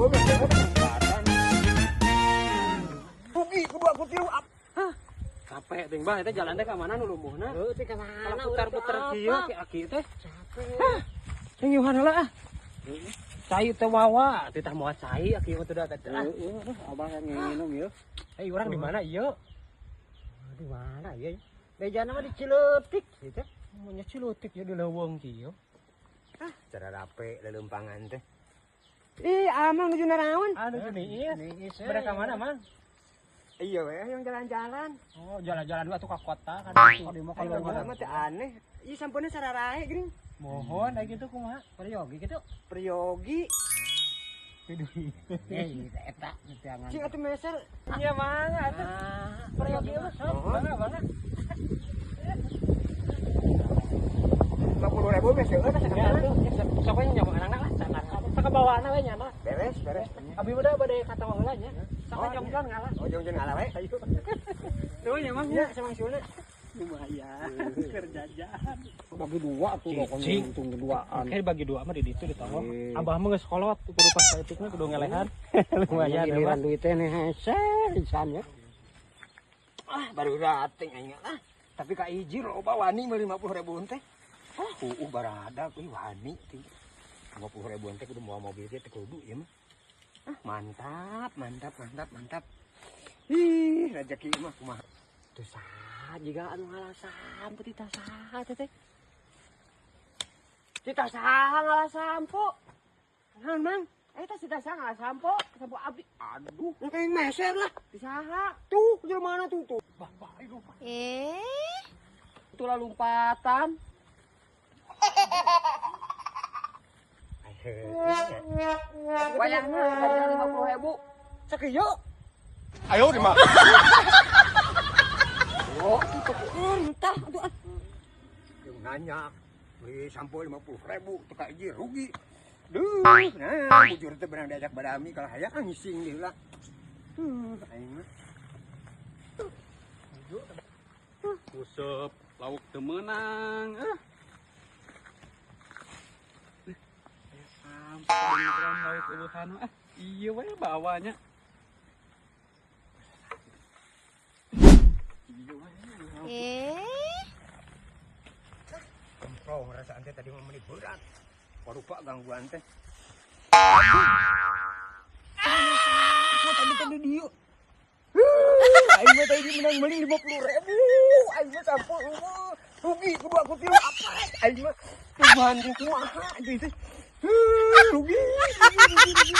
50.000 kesempatan. Rugi kudu aku tilu. Hah. Capek teh Bang, eta jalan teh ka mana nu lumuhna? Heuh teh ka mana? Putar-putar kieu ki aki teh. Capek. Sing yuhan heula ah. Cai teh wawa, titah moal cai aki mah teu da teh. Heeh, abah yang nginum ieu. Eh urang di mana ieu? Di mana ieu? Bejana mah di Ciletik gitu. Nya Ciletik ya di leuweung kieu. Ah, cara rape lelempangan teh. Ih, amang nuju naraon? Anu niis. Bade ka mana, Mang? Iya weh, yang jalan-jalan. Oh, jalan-jalan dulu atuh ka kota kan. Di mah Kalau mah teh aneh. Ieu sampeuna sararae geuning. Mohon aya gitu kumaha? Peryogi gitu. Peryogi. Eh, eta neangan. Cing atuh meser. Iya, Mang, atuh. Peryogi mah sok. Mangga, mangga. 50.000 meser eueuh teh Ya atuh, sok we nyawa anakna lah, canak. Sakabawaana we nya mah. Beres, beres. Abi udah bade ka tawah heula nya. Sok jongjon ngalah. Oh, jongjon ngalah we. Ayo. Nuhun ya, Mang. Ya, sama siuna. Lumayan kerjaan. Bagi dua tuh pokoknya untung duaan. Oke, bagi dua mah di ditu di tawah. Abah mah geus kolot kudu pas saeutikna kudu ngelehan. Lumayan ya, giliran duitnya nih hese pisan ya. Ah, baru rating aing ah. Tapi ka hiji loba wani meuli 50.000 teh. Ah, baradak euy wani teh. 50.000 teh kudu moal mobil teh kudu ieu mah. Ah, mantap, mantap, mantap, mantap. Ih, rezeki mah kumaha. Tuh saha jiga anu ngalah sampo tita saha teh teh. Tita saha ngalah sampo. Naon Mang? Eta tita saha ngalah sampo, sampo abdi. Aduh, kayak meser lah. Ti saha? Tuh, jelema mana tuh tuh. Bapak ieu lupa. Itulah lompatan. Wayangna 50.000. Sakieu. Ayo di mah. Oh, entah atuh ah. Yang nanya, beli sampo 50.000 teu ka hiji rugi. Duh, nah, bujur teh beunang diajak badami kalau hayang ngising deui lah. Tuh, aing mah. Usep lauk teu meunang ah. Sampo beneran lauk eueuhan ah. Ieu we bawanya. Kemprong rasaan teh tadi mah meuni berat. Parupa gangguan teh. Tadi tadi dieu. Aing mah tadi menang meuli 50.000. Aing mah sampo rugi kudu aku tilu apa? Aing mah kumaha kumaha teh. Rugi, rugi, rugi.